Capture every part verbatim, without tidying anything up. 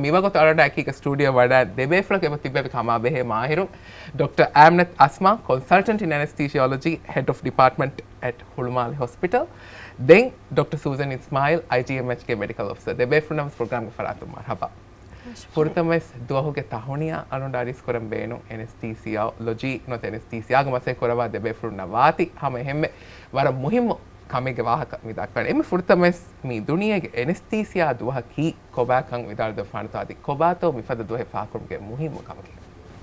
މިވަގުތު އަޅުގަނޑާ އެކީގަ ސްޓޫޑިއޯ ވަޑައި ދެބޭފުޅަކު އެބަ ތިއްބެވި ކަމާ ބެހޭ މާހިރު ޑޮކްޓަރ އާމްނަތް އަސްމާ، Consultant in Anesthesiology, Head of Department at ހުޅުމާލެ ހޮސްޕިޓަލް. ދެން ޑޮކްޓަރ ސޫޒަން އިސްމާއިލް، އައިޖީއެމްއެޗްގެ މެޑިކަލް އޮފިސަރ. ދެބޭފުޅުންނަށް ވެސް ޕްރޮގްރާމްގެ ފަރާތުން މަރުޙަބާ. ފުރަތަމަވެސް ދުވަހުގެ ތަހުނިޔާ އަޅުގަނޑު އަރިސް ކުރަން ބޭނުން އެނެސްތީސިއޮލޮޖީ ނުވަތަ އެނެސްތީސިއާގެ މަސައްކަތް ކުރައްވާ ދެބޭފުޅުންނަށް ވާތީ ހަމަ އެހެންމެ ވަރަށް މުހިއްމު ކަމެއްގެ ވާހަކަ މި ދައްކަނީ. އެންމެ ފުރަތަމަވެސް މި ދުނިޔޭގެ އެނެސްތީސިއާ ދުވަހަކީ ކޮބާކަން ވިދާޅުވެފާނެތޯ އަދި ކޮބާތޯ މިފަދަ ދުވަހެއް ފާހަގަކުރުމުގެ މުހިއްމު ކަމަކީ؟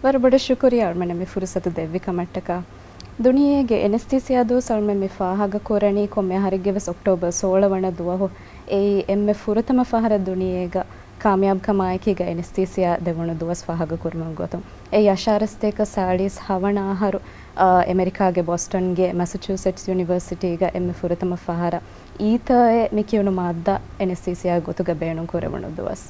ވަރަށް ބޮޑަށް ޝުކުރިއްޔާ އަޅުމެންނަށް މި ފުރުސަތު ދެއްވި ކަމަށްޓަކާ. ދުނިޔޭގެ އެނެސްތީސިއާ ދުވަސް އަޅުމެން މި ފާހަގަކުރަނީ ކޮންމެ އަހަރެއްގެ ވެސް އޮކްޓޯބަރ ސޯޅަ ވަނަ ދުވަހު. އެއީ އެންމެ ފުރަތަމަ ފަހަރަށް ދުނިޔޭގަ ކާމިޔާބުކަމާއެކީގަ އެނެސްތީސިއާ ދެވުނު ދުވަސް ފާހަގަކުރުމުގެ ގޮތުން. އެއީ އަށާރަ ސަތޭކަ ސާޅީސް ހަވަނަ އަހަރު، އާ، އެމެރިކާގެ ބޮސްޓަންގެ މެސަޗޫސެޓްސް ޔުނިވަރސިޓީގަ އެންމެ ފުރަތަމަ ފަހަރަށް އީތަރއޭ މި ކިޔުނު މާއްދާ އެނެސްތީސިއާ ގޮތުގަ ބޭނުން ކުރެވުނު ދުވަސް.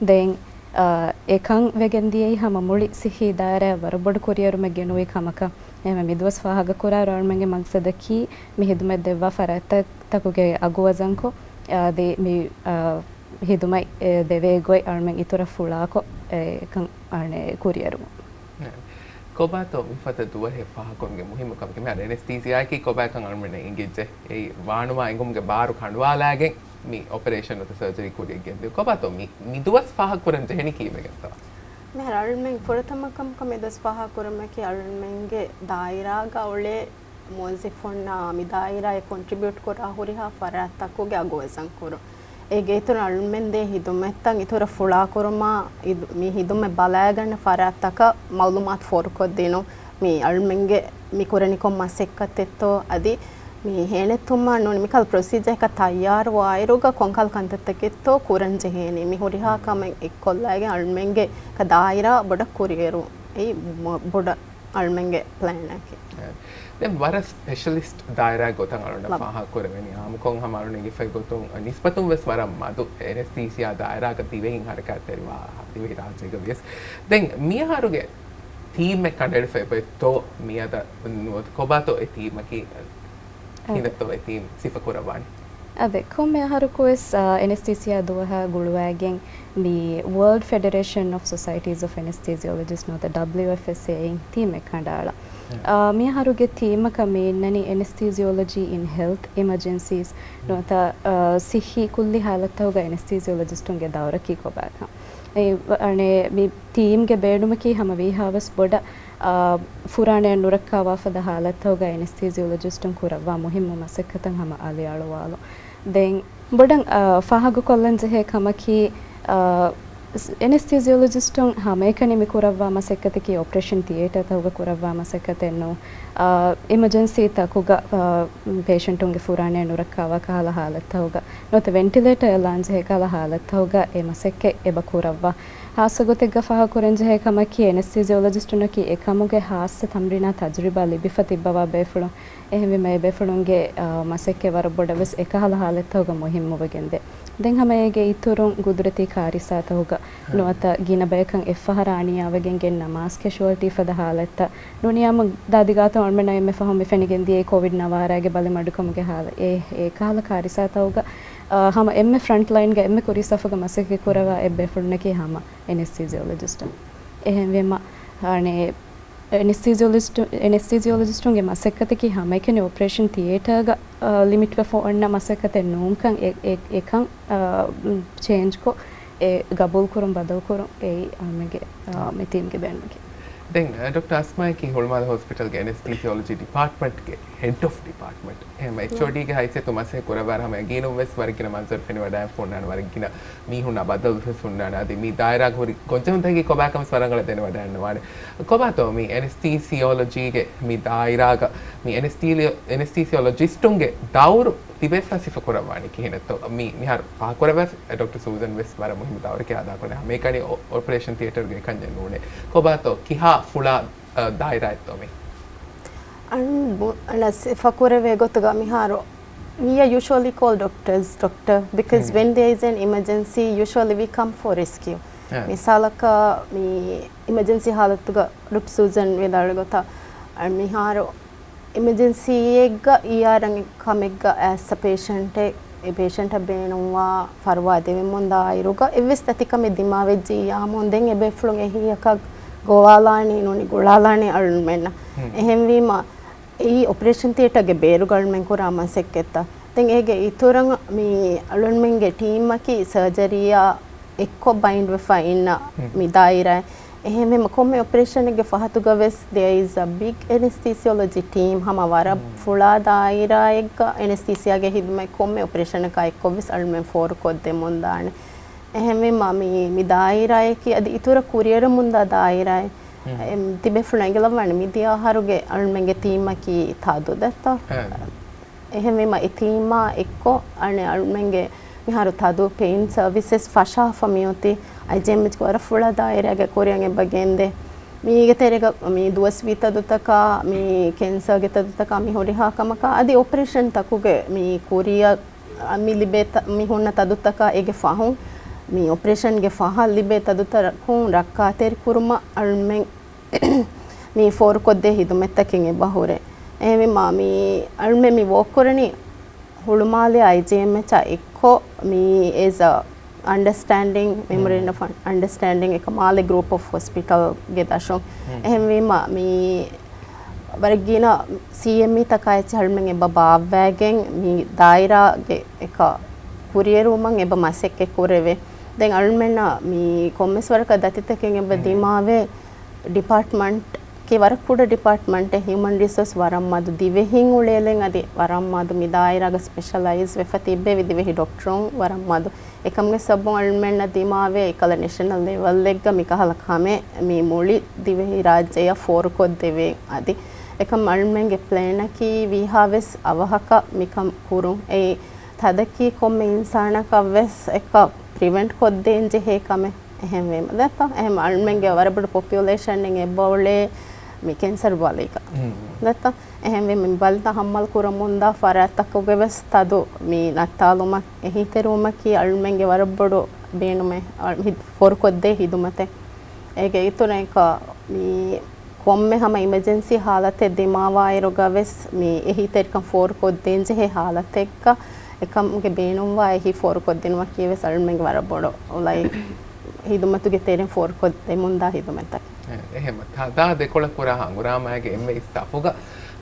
ދެން، އާ، އެކަން ވެގެން ދިޔައީ ހަމަ މުޅި ސިއްހީ ދާއިރާއަށް ވަރަށް ބޮޑު ކުރިއެރުމެއް ގެނުވި ކަމަކަށް. އެހެންވެ މި ދުވަސް ފާހަގަކުރާއިރު އަޅުމެންގެ މަގްސަދަކީ މި ހިދުމަތް ދެއްވާ ފަރާތްތަކުގެ އަގު ވަޒަންކޮށް، އާ، ދި-، މި، އާ، ހިދުމަތް، އެ، ދެވޭ ގޮތް އަޅުމެން އިތުރަށް ފުޅާކޮށް، އެ، އެކަން އަނެއް ކުރިއެރުމުން. ކޮބާތޯ މިފަދަ ދުވަހެއް ފާހަގަކުރުމުގެ މުހިއްމު ކަމަކީ؟ މިހާރު އެނެސްތީސިއާއަކީ ކޮބާކަން އަޅުމެންނަށް އެނގިއްޖެ. އެއީ ވާނުވާ އެނގުމުގެ ބާރު ކަނޑުވާލާގެން މި އޮޕަރޭޝަން ނުވަތަ ސަރޖަރީ ކުރިއަށް ގެންދިޔުން. ކޮބާތޯ މި، މި ދުވަސް ފާހަގަކުރަން ޖެހެނީ ކީއްވެގެންތޯ؟ މިހާރު އަޅުމެން ފުރަތަމަ ކަމަކަށް މި ދުވަސް ފާހަގަކުރުމަކީ އަޅުމެންގެ ދާއިރާގަ އުޅޭ މުވައްޒަފުންނާ މި ދާއިރާއަށް ކޮންޓްރިބިއުޓް ކުރާ ހުރިހާ ފަރާތްތަކުގެ އަގު ވަޒަން ކުރުން. އޭގެ އިތުރަށް އަޅުމެން ދޭ ހިދުމަތްތައް އިތުރަށް ފުޅާކުރުމާ، އިދު-، މި ހިދުމަތް ބަލައިގަންނަ ފަރާތްތަކަށް މައުލޫމާތު ފޯރުކޮށްދިނުން. މި އަޅުމެންގެ މި ކުރަނިކޮށް މަސައްކަތެއްތޯ އަދި މި ހޭނެއްތުމާ ނޫނީ މިކަހަލަ ޕްރޮސީޖަރަކަށް ތައްޔާރުވާއިރުގަ ކޮންކަހަލަ ކަންތައްތަކެއްތޯ ކުރަން ޖެހޭނީ. މި ހުރިހާ ކަމެއް އެއްކޮށްލައިގެން އަޅުމެންގެ ދާއިރާ ބޮޑަށް ކުރިއެރުން. އެއީ މަ-، ބޮޑަށް އަޅުމެންގެ ޕްލޭނަކީ. ދެން ވަރަށް ސްޕެޝަލިސްޓް ދާއިރާ ގޮތަށް އަޅުގަނޑަށް ފާހަގަކުރެވެނީ. އާއްމުކޮށް ހަމަ އަޅުގަނޑު އެނގިފައި ގޮތުން ނިސްބަތުން ވެސް ވަރަށް މަދު އެނެސްތީސިއާ ދާއިރާގަ ދިވެހިން ހަރަކާތްތެރިވާ ދިވެހި ރާއްޖޭގަ ވިޔަސް. ދެން މިއަހަރުގެ ތީމެއް ކަނޑައެޅިފައި އޮތްތޯ މިއަދަށް ނުވަތަ ކޮބާތޯ އެ ތީމަކީ؟ ކިހިނެއްތޯ އެ ތީމް ސިފަކުރައްވާނީ؟ އަދެ، ކޮންމެ އަހަރަކުވެސް، އާ، އެނެސްތީސިއާ ދުވަހާ ގުޅުވައިގެން މި ވޯލްޑް ފެޑެރޭޝަން އޮފް ސޮސައިޓީސް އޮފް އެނެސްތީސިއޮލޮޖިސްޓް ނުވަތަ ޑަބްލިއުއެފްއެސްއޭ އިން ތީމެއް ކަނޑައަޅާ. އާ، މިއަހަރުގެ ތީމަކަށް މި އިންނަނީ އެނެސްތީސިއޮލޮޖީ އިން ހެލްތް އިމަޖެންސީސް ނުވަތަ، އާ، ސިއްހީ ކުއްލި ހާލަތްތަކުގަ އެނެސްތީސިއޮލޮޖިސްޓުންގެ ދައުރަކީ ކޮބާކަން. އެ، އަނެ، މި ތީމްގެ ބޭނުމަކީ ހަމަ ވީހާވެސް ބޮޑަށް، އާ، ފުރާނައަށް ނުރައްކާވާފަދަ ހާލަތްތަކުގަ އެނެސްތީސިއޮލޮޖިސްޓުން ކުރައްވާ މުހިއްމު މަސައްކަތަށް ހަމަ އަލިއަޅުވާލުން. ދެން ބޮޑަށް، އާ، ފާހަގަކޮށްލަން ޖެހޭ ކަމަކީ، އާ، ސް-، އެނެސްތީސިއޮލޮޖިސްޓުން ހަމައެކަނި މި ކުރައްވާ މަސައްކަތަކީ އޮޕަރޭޝަން ތިއޭޓާތަކުގަ ކުރައްވާ މަސައްކަތެއް ނޫން. އާ، އިމަޖެންސީތަކުގަ، އާ، ޕޭޝަންޓުންގެ ފުރާނައަށް ނުރައްކާވާ ކަހަލަ ހާލަތްތަކުގަ ނުވަތަ ވެންޓިލޭޓަރ އެޅާން ޖެހޭ ކަހަލަ ހާލަތްތަކުގަ އެ މަސައްކަތް އެބަ ކުރައްވާ. ހާއްސަ ގޮތެއްގަ ފާހަގަކުރަން ޖެހޭ ކަމަކީ، އެނެސްތީސިއޮލޮޖިސްޓުންނަކީ އެކަމުގެ ހާއްސަ ތަމްރީނާ ތަޖުރިބާ ލިބިފަ ތިއްބަވާ ބޭފުޅުން. އެހެންވީމަ އެ ބޭފުޅުންގެ، އާ، މަސައްކަތް ވަރަށް ބޮޑަށް ވެސް އެކަހަލަ ހާލަތްތަކުގަ މުހިއްމުވެގެންދޭ. ދެން ހަމަ އޭގެ އިތުރުން ގުދުރަތީ ކާރިސާތަކުގަ ނުވަތަ ގިނަ ބަޔަކަށް އެއްފަހަރާ އަނިޔާވެގެން ގެންނަ މާސް ކެޝުއަލްޓީ ފަދަ ހާލަތްތައް ނޫނީ އާއްމު ދާދި ގާތުން އަޅުމެންނަށް އެންމެ ފަހުން މި ފެނިގެން ދިޔައީ ކޯވިޑް ނަވާރައިގެ ބަލިމަޑުކަމުގެ ހާލަތް. އެ، އެ ކަހަލަ ކާރިސާތަކުގަ، އާ، ހަމަ އެންމެ ފްރަންޓް ލައިންގަ އެންމެ ކުރީ ސަފުގަ މަސައްކަތް ކުރައްވާ އެއް ބޭފުޅުންނަކީ ހަމަ އެނެސްތީސިއޮލޮޖިސްޓުން. އެހެންވީމަ، އަނެ، އެނެސްތީސިއޮލޮޖިސްޓު-، އެނެސްތީސިއޮލޮޖިސްޓުންގެ މަސައްކަތަކީ ހަމައެކަނި އޮޕަރޭޝަން ތިއޭޓާގަ، އާ، ލިމިޓްވެފަ އޮންނަ މަސައްކަތެއް ނޫންކަން އެ-، އެ-، އެކަން، އާ، ޗޭންޖްކޮށް، އެ ގަބޫލުކުރުން ބަދަލުކުރުން އެއީ އަޅުމެންގެ، އާ، މި ޓީމްގެ ބޭނުމަކީ. ދެން، އަ، ޑޮކްޓަރ އަސްމާއަކީ ހުޅުމާލެ ހޮސްޕިޓަލްގެ އެނެސްތީސިއޮލޮޖީ ޑިޕާޓްމަންޓްގެ ހެޑް އޮފް ޑިޕާޓްމަންޓް. އެހެން އެޗްއޯޑީގެ ހައިސިއްޔަތު މަސައްކަތް ކުރައްވާއިރު ހަމަ އެ ގިނަ ވެސް ވަރަށް ގިނަ މަންޒަރު ފެނިވަޑައިފަ ހުންނާނެ، ވަރަށް ގިނަ މީހުންނާ ބަދަލު ވެސް ހުންނާނެ. އަދި މި ދާއިރާގަ ހުރި ގޮންޖެހުންތަކަކީ ކޮބާކަން ވެސް ވަރަށް ރަނގަޅަށް ދެނެވަޑައިގަންނަވާނެ. ކޮބާތޯ މި އެނެސްތީސިއޮލޮޖީގެ މި ދާއިރާގަ މި އެނެސްޓީލިއޯ-، އެނެސްތީސިއޮލޮޖިސްޓުންގެ ދައުރު ތިބޭފުޅާ ސިފަކުރައްވާނީ ކިހިނެއްތޯ؟ މި މިހާރު ފާހަގަކުރެވޭ ޑޮކްޓަރ ސޫޒަން ވެސް ވަރަށް މުހިއްމު ދައުރެކޭ އަދާކުރަނީ. ހަމައެކަނި އޮ-، އޮޕަރޭޝަން ތިއޭޓަރުގެ އެކަންޏެއް ނޫނޭ. ކޮބާތޯ ކިހާ ފުޅާ، އަ، ދާއިރާއެއްތޯ މި؟ އަން ބު-، އަންނަ ސިފަކުރެވޭ ގޮތުގަ މިހާރު we are usually call doctors, doctor, because when there is an emergency, usually we come for rescue. މިސާލަކަށް މި އިމަޖެންސީ ހާލަތުގަ ޑޮކްޓަރ ސޫޒަން ވިދާޅުވި ގޮތަށް، އަ، މިހާރު އިމަޖެންސީއެއްގަ އީއާރ ކަމެއްގަ އައިސް ޕޭޝަންޓެއް އެ ޕޭޝަންޓަށް ބޭނުންވާ ފަރުވާ ދެވެމުންދާ އިރުގަ އެއްވެސް ދަތިކަމެއް ދިމާވެއްޖެއްޔާމުން ދެން އެބޭފުޅުން އެހީއަކަށް ގޮވާލާނީ ނޫނީ ގުޅާލާނީ އަޅުމެންނަށް. އެހެންވީމަ އެއީ އޮޕަރޭޝަން ތިއޭޓަރގެ ބޭރުގަ އަޅުމެން ކުރާ މަސައްކަތްތައް. ދެން އޭގެ އިތުރަށް މި އަޅުމެންގެ ޓީމަކީ ސަރޖަރީއާ އެއްކޮށް ބައިންޑްވެފަ އިންނަ މި ދާއިރާ. އެހެންވީމަ ކޮންމެ އޮޕަރޭޝަނެއްގެ ފަހަތުގަވެސް there is a big anesthesiology team. ހަމަ ވަރަށް ފުޅާ ދާއިރާއެއްގަ އެނެސްތީސިއާގެ ހިދުމަތް ކޮންމެ އޮޕަރޭޝަނަކާ އެއްކޮށްވެސް އަޅުމެން ފޯރުކޮށްދެމުންދާނެ. އެހެންވީމަ މި، މި ދާއިރާއަކީ އަދި އިތުރަށް ކުރިއެރުމުންދާ ދާއިރާއެއް. އެ، ތިބޭފުޅުން އެނގިލައްވާނެ މިދިޔަ އަހަރުގެ އަޅުމެންގެ ތީމަކީ ތާދު ދައްތަ؟ އެހެންވީމަ އެ ތީމާ އެއްކޮށް އަނެއް އަޅުމެންގެ މިހާރު ތާދު ޕެއިން ސަރވިސަސް ފަށާފަ މިއޮތީ. އައިޖީއެމްއެޗްގެ ވަރަށް ފުޅާ ދާއިރާގެ ކުރިއަށް އެބަ ގެންދޭ. މީގެ ތެރޭގަ މި ދުވަސްވީ ތަދުތަކާ، މި ކެންސަރގެ ތަދުތަކާ މި ހުރިހާ ކަމަކާ އަދި އޮޕަރޭޝަން ތަކުގެ މި ކުރިއަށް މި ލިބޭ ތަ-، މި ހުންނަ ތަދުތަކާ އޭގެ ފަހުން، މި އޮޕަރޭޝަންގެ ފަހަށް ލިބޭ ތަދުތަކުން ރައްކާތެރި ކުރުމަށް އަޅުމެން މި ފޯރުކޮށްދޭ ހިދުމަތްތަކެއް އެބަ ހުރޭ. އެހެންވީމާ، މި އަޅުމެން މި ވޯކް ކުރަނީ ހުޅުމާލެއާ އައިޖީއެމްއެޗާ އެއްކޮށް، މި އޭޒް އަ އަންޑަސްޓޭންޑިން، މެމޮރެންޑަމް އޮފް އަންޑަސްޓޭންޑިން އެކަ މާލެ ގްރޫޕް އޮފް ހޮސްޕިޓަލްގެ ދަށުން. އެހެންވީމާ، މި ވަރަށް ގިނަ ސީއެމްއީ ތަކާ އެއްޗެއް އަޅުމެން އެބަ ބާއްވައިގެން މި ދާއިރާގެ އެކަ ކުރިއެރުވުމަށް އެބަ މަސައްކަތް ކުރެވޭ. ދެން އަޅުމެންނަށް މި ކޮންމެސް ވަރަކަށް ދަތިތަކެއް އެބަ ދިމާވޭ. ޑިޕާޓްމަންޓް ކީ ވަރަށް ކުޑަ ޑިޕާޓްމަންޓެއް، ހިއުމަން ރިސޯސް ވަރަށް މަދު، ދިވެހިން އުޅޭލެން އަދި ވަރަށް މަދު މި ދާއިރާގަ ސްޕެޝަލައިޒް ވެފަ ތިއްބެވި ދިވެހި ޑޮކްޓަރުން ވަރަށް މަދު. އެކަމުގެ ސަބަބުން އަޅުމެންނަށް ދިމާވޭ އެކަލަ ނެޝަނަލް ލެވަލްއެއްގަ މިކަހަލަ ކަމެއް މި މުޅި ދިވެހި ރާއްޖެއަށް ފޯރުކޮށްދެވޭ އަދި. އެކަމް އަޅުމެންގެ ޕްލޭނަކީ ވީހާވެސް އަވަހަކަށް މިކަން ކުރުން. އެއީ ތަދަކީ ކޮންމެ އިންސާނަކަށްވެސް އެކަ ޕްރިވެންޓް ކޮށްދޭން ޖެހޭ ކަމެއް. އެހެންވީމަ ދެއްތޯ؟ އެހެން އަޅުމެންގެ ވަރަށް ބޮޑު ޕޮޕިއުލޭޝަން އެބަ އުޅޭ މި ކެންސަރު ބަލީގަ. ދެއްތޯ؟ އެހެންވީމަ މި ބަލި ތަހައްމަލް ކުރަމުންދާ ފަރާތްތަކުގެ ވެސް ތަދު މި ނައްތާލުމަށް އެހީތެރިވުމަކީ އަޅުމެންގެ ވަރަށް ބޮޑު ބޭނުމެއް، އަ، ހި-، ފޯރުކޮށްދޭ ހިދުމަތެއް. އޭގެ އިތުރަށް މި ކޮންމެ ހަމަ އިމަޖެންސީ ހާލަތެއް ދިމާވާއިރުގަވެސް މި އެހީތެރިކަން ފޯރުކޮށްދޭންޖެހޭ ހާލަތެއްގަ އެކަމުގެ ބޭނުންވާ އެހީ ފޯރުކޮށްދިނުމަކީ ވެސް އަޅުމެންގެ ވަރަށް ބޮޑު އުޅައި ހިދުމަތުގެ ތެރެއިން ފޯރުކޮށްދެމުންދާ ހިދުމަތްތައް. އެ، އެހެން ތާދާ ދެކޮޅަށް ކުރާ ހަނގުރާމައިގެ އެންމެ އިސް ސަފުގަ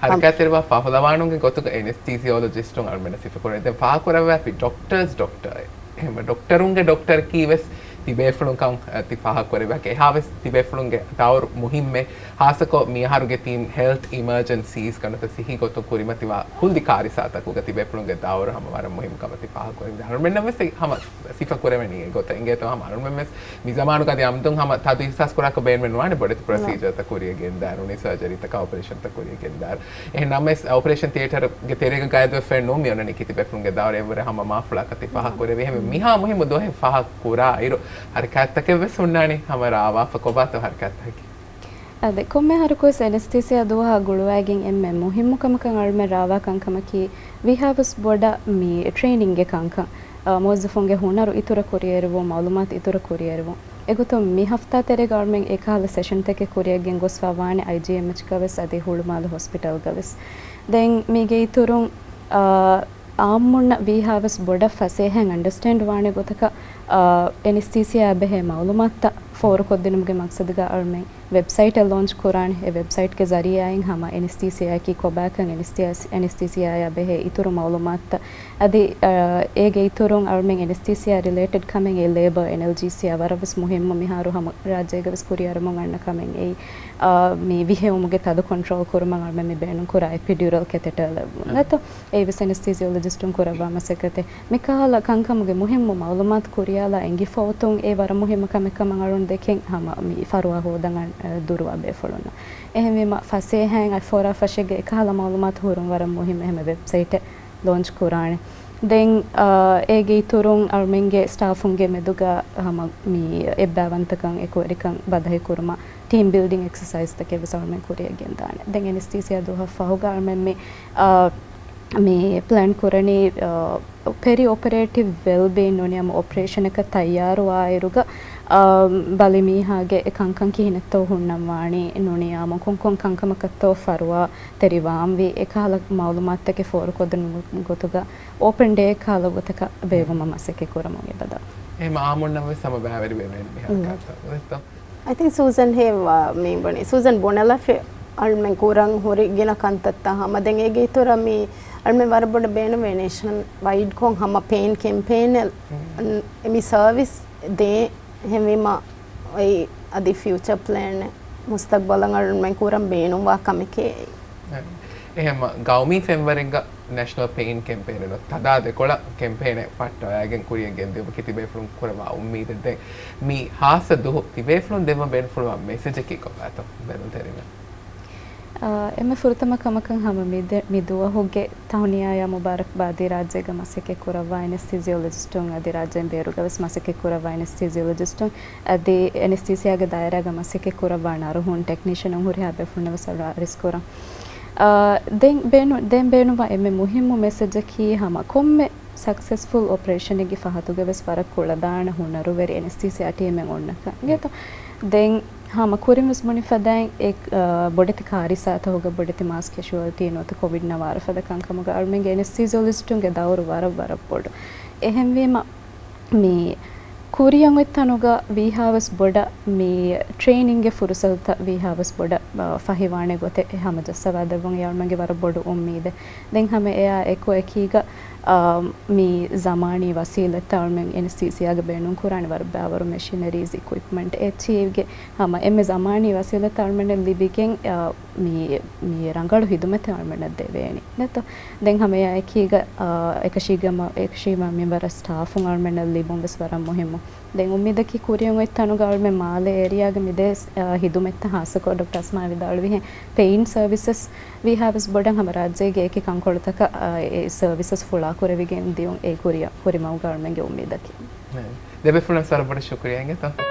ހަރަކާތްތެރިވާ ފާފުލަވާނުގެ ގޮތުގަ އެނެސްތީސިއޯލޮޖިސްޓުން އަޅުމެންނަށް ސިފަކުރޭ. ދެން ފާހަގަކުރައްވާފި ޑޮކްޓަރސް ޑޮކްޓަރ. އެހެން ޑޮކްޓަރުންގެ ޑޮކްޓަރަކީ ވެސް ތިބޭފުޅުން ކަން، އަ، ތި ފާހަގަކުރެއްވިއްޔާ އެހާވެސް ތިބޭފުޅުންގެ ދައުރު މުހިންމޭ. ހާއްސަކޮށް މިއަހަރުގެ ތީމް ހެލްތް އިމަރޖެންސީސް ގަނޑުތައް ސިހި ގޮތުން ކުރިމަތިވާ ކުއްލި ކާރިސާތަކުގަ ތިބޭފުޅުންގެ ދައުރު ހަމަ ވަރަށް މުހިންމު ކަމަށް ތި ފާހަގަކުރެއްވިއްޔާ. އަޅުމެންނަށް ވެސް ހަމަ ސިފަ ކުރެވެނީ އެ ގޮތަށް އިނގޭތޯ ހަމަ އަޅުމެން ވެސް މި ޒަމާނުގަ އަދި އަމްދުން ހަމަ ތަދު އިހްސާސް ކުރާކަށް ބޭނުމެއް ނުވާނެ ބޮޑެތި ޕްރޮސީޖަރތައް ކުރިއަށް ގެންދާއިރު، ނޫނީ ސަރޖަރީތަކާ އޮޕަރޭޝަންތައް ކުރިއަށް ގެންދާއިރު. އެހެން ނަމަވެސް އޮޕަރޭޝަން ތިއޭޓަރުގެ ތެރޭގަ ގާތްވެފައެއް ނޫން މި އޮންނަނީ ކިތިބޭފުޅުންގެ ދައުރު އެއްވުރެ ހަމަ މާފުޅާކަށް ތި ފާހަގަކުރެވި. އެހެންވެ މިހާ މުހިއްމު ދުވަހެއް ފާހަގަކުރާ އިރު ހަރަކާތްތަކެއް ވެސް ހުންނާނީ ހަމަ ރާވާފަ ކޮބާތޯ ހަރަކާތްތަކަކީ. އަދި ކޮންމެ އަހަރަކުވެސް އެނެސްތީސިއާ ދުވަހާ ގުޅުވައިގެން އެންމެ މުހިއްމު ކަމަކަށް އަޅުމެން ރާވާ ކަންކަމަކީ ވީހާވެސް ބޮޑަށް މި ޓްރެއިނިންގެ ކަންކަން، އަ، މުވައްޒަފުންގެ ހުނަރު އިތުރަށް ކުރިއެރުވުން، މައުލޫމާތު އިތުރަށް ކުރިއެރުވުން. އެގޮތުން މި ހަފްތާ ތެރޭގަ އަޅުމެން އެކަހަލަ ސެޝަންތަކެއް ކުރިއަށް ގެންގޮސްފައި ވާނެ އައިޖީއެމްއެޗްގަވެސް އަދި ހުޅުމާލެ ހޮސްޕިޓަލްގަވެސް. ދެން މީގެ އިތުރުން، އާ، އާއްމުންނަށް ވީހާވެސް ބޮޑަށް ފަސޭހައިން އަންޑަސްޓޭންޑް ވާނެ ގޮތަކަށް، އާ، އެނެސްތީސިއާ ބެހޭ މައުލޫމާތުތައް ފޯރުކޮށްދިނުމުގެ މަގްސަދުގަ އަޅުމެން ވެބްސައިޓެއް ލޯންޗް ކުރާނެ. އެ ވެބްސައިޓްގެ ޒަރީއާއިން ހަމަ އެނެސްތީސިއާއަކީ ކޮބާކަން، އެނެސްތީސިއާއާ ބެހޭ އިތުރު މައުލޫމާތުތައް އަދި، އަ، އޭގެ އިތުރުން އަޅުމެން އެނެސްތީސިއާ ރިލޭޓެޑް ކަމެއް އެ ލޭބަ އެނަލްޖީސިއާ ވަރަށްވެސް މުހިއްމު މިހާރު ހަމަ ރާއްޖޭގަވެސް ކުރިއަރަމުން އަންނަ ކަމެއް އެއީ، އަ، މި ވިހެއުމުގެ ތަދު ކޮންޓްރޯލް ކުރުމަށް އަޅުމެން މި ބޭނުން ކުރާ އެޕިޑިއުރަލް ކެތެޓަރ ލެއްވުން. އެއީ ވެސް އެނެސްތީސިއޮލޮޖިސްޓުން ކުރައްވާ މަސައްކަތެއް. މިކަހަލަ ކަންކަމުގެ މުހިއްމު މައުލޫމާތު ކުރިޔާލާ އެނގިފަ އޮތުން އެ ވަރަށް މުހިއްމު ކަމެއް ކަމަށް އަޅުން ދެކެން ހަމަ މި ފަރުވާ ހޯދަން އަން-، ދުރުވާ ބޭފުޅުންނަށް. އެހެންވީމަ ފަސޭހައިން އަތްފޯރާ ފަށެއްގެ އެކަހަލަ މައުލޫމާތު ހުރުން ވަރަށް މުހިއްމު އެހެންމެ ވެބްސައިޓެއް ލޯންޗް ކުރާނެ. ދެން، އާ، އޭގެ އިތުރުން އަޅުމެންގެ ސްޓާފުންގެ މެދުގަ ހަމަ މި އެއްބައިވަންތަކަން އެކުވެރިކަން ބަދަހި ކުރުމަށް ޓީމް ބިލްޑިން އެކްސަސައިޒްތަކެއް ވެސް އަޅުމެން ކުރިއަށް ގެންދާނެ. ދެން އެނެސްތީސިއާ ދުވަހަށް ފަހުގަ އަޅުމެން މި، އާ، މި ޕްލޭން ކުރަނީ، އާ، ޕެރި އޮޕަރޭޓިވް ވެލްބީން ނޫނީ ހަމަ އޮޕަރޭޝަނަކަށް ތައްޔާރުވާއިރުގަ، އާ، ބަލި މީހާގެ ކަންކަން ކިހިނެއްތޯ ހުންނަން ވާނީ، ނޫނީ އާއްމު ކޮންކޮން ކަންކަމަކަށްތޯ ފަރުވާ ތެރިވާންވީ، އެކަހަލަ މައުލޫމާތުތަކެއް ފޯރުކޮށްދިނުމުގެ ގޮތުގަ އޯޕަން ޑޭ ކަހަލަ ގޮތަކަށް ބޭއްވުމަށް މަސައްކަތް ކުރަމުން އެބަދަ. އެހެން އާއްމުންނަށް ވެސް ހަމަ ބައިވެރިވެވޭނެ މި ހަރަކާތަށް. އަދި ސޫޒަން ހެޔޮ މީ ބުނި. ސޫޒަން ބުނެލަފި އަޅުމެން ކުރަން ހުރި ގިނަ ކަންތައްތައް ހަމަ ދެން އޭގެ އިތުރަށް މީ އަޅުމެން ވަރަށް ބޮޑަށް ބޭނުންވޭ ނޭޝަން ވައިޑްކޮށް ހަމަ ޕެއިން ކެމްޕޭނެއް މި ސަރވިސް ދޭ އެހެންވީމަ އޮތް އަދި ފިއުޗަ ޕްލޭނެއް މުސްތަގްބަލަށް އަޅުމެން ކުރަން ބޭނުންވާ ކަމެކޭ. އެހެންމަ ގައުމީ ފެންވަރެއްގަ ނޭޝަނަލް ޕެއިން ކެމްޕޭނެއް ނުވަތަ ތަދާ ދެކޮޅަށް ކެމްޕޭނެއް ފައްޓަވައިގެން ކުރިއަށް ގެންދިޔުމަކީ ތިބޭފުޅުން ކުރައްވާ އުއްމީދެއް. ދެން މި ހާއްސަ ދުހު ތިބޭފުޅުން ދެއްވަން ބޭނުންފުޅުވާ މެސެޖަކީ ކޮބާތޯ ބެލުންތެރިންނަށް؟ އާ، އެންމެ ފުރަތަމަ ކަމަކަށް ހަމަ މި ދެ-، މި ދުވަހުގެ ތަހުނިޔާޔާ މުބާރަކްބާދީ ރާއްޖޭގަ މަސައްކަތް ކުރައްވާ އެންއެސްތީސިއޮލޮޖިސްޓުން އަދި ރާއްޖޭން ބޭރުގަ ވެސް މަސައްކަތް ކުރައްވާ އެންއެސްތީސިއޮލޮޖިސްޓުން އަދި އެންއެސްތީސިއާގެ ދާއިރާގަ މަސައްކަތް ކުރައްވާ ނަރުހުން ޓެކްނީޝަނުން ހުރިހާ ބޭފުޅުންނަށް ވެސް އަރިސް ކުރަން. އާ، ދެން ބޭނު-، ދެން ބޭނުންވާ އެންމެ މުހިއްމު މެސެޖަކީ ހަމަ ކޮންމެ ސަކްސެސްފުލް އޮޕަރޭޝަނެއްގެ ފަހަތުގަ ވެސް ވަރަށް ކުޅަދާނަ ހުނަރުވެރި އެންއެސްތީސީއާ ޓީމެއް އޮންނަކަން. އިނގޭތޯ؟ ދެން ހަމަ ކުރިން ވެސް ބުނި ފަދައިން އެ، އާ، ބޮޑެތި ކާރިސާތަކުގަ ބޮޑެތި މާސް ކެޝުއަލްޓީ ނުވަތަ ކޮވިޑް ނަވާރަ ފަދަ ކަންކަމުގަ އަޅުމެންގެ އެންއެސްތީސިއޮލޮޖިސްޓުންގެ ދައުރު ވަރަށް ވަރަށް ބޮޑު. އެހެންވީމަ މި ކުރިއަށް އޮތްތަނުގަ ވީހާވެސް ބޮޑަށް މި ޓްރެއިނިންގެ ފުރުސަތުތައް ވީހާވެސް ބޮޑަށް، އާ، ފަހިވާނެ ގޮތެއް ހަމަ ޖައްސަވާދެއްވުން އެ އަޅުމެންގެ ވަރަށް ބޮޑު އުއްމީދެއް. ދެން ހަމަ އެއާ އެކު އެކީގަ، އާ، މި ޒަމާނީ ވަސީލަތްތައް އަޅުމެން އެންއެސްޓީސީއާގަ ބޭނުން ކުރާނެ ވަރަށް ބައިވަރު މެޝިނަރީޒް، އިކުއިޕްމަންޓް އެއްޗިހިގެ ހަމަ އެންމެ ޒަމާނީ ވަސީލަތްތައް އަޅުމެންނަށް ލިބިގެން، އާ، މި، މި ރަނގަޅު ހިދުމަތެއް އަޅުމެންނަށް ދެވޭނެ. ނެތޯ؟ ދެން ހަމަ އެއާ އެކީގަ، އާ، އެކަށީގަ މަ-، އެކަށީގަ މިންވަރަށް ސްޓާފުން އަޅުމެންނަށް ލިބުން ވެސް ވަރަށް މުހިއްމު. ދެން އުއްމީދަކީ ކުރިއަށް އޮތް ތަނުގަ އަޅުމެން މާލޭ އޭރިއާގެ މި ދޭ، އާ، ހިދުމަތްތައް ހާއްސަކޮށް ޑޮކްޓަރ އަސްމާ ވިދާޅުވިހެން ޕެއިން ސަރވިސަސް ވީހާވެސް ބޮޑަށް ހަމަ ރާއްޖޭގެ އެކި ކަންކޮޅުތަކަށް، އާ، އެ ސަރވިސަސް ފުޅާކުރެވިގެން ދިޔުން އެ ކުރިއަށް ކުރިމަގުގަ އަޅުމެންގެ އުއްމީދަކީ. ދެބޭފުޅުން ވަރަށް ބޮޑަށް ޝުކުރިޔާ އިނގޭތޯ.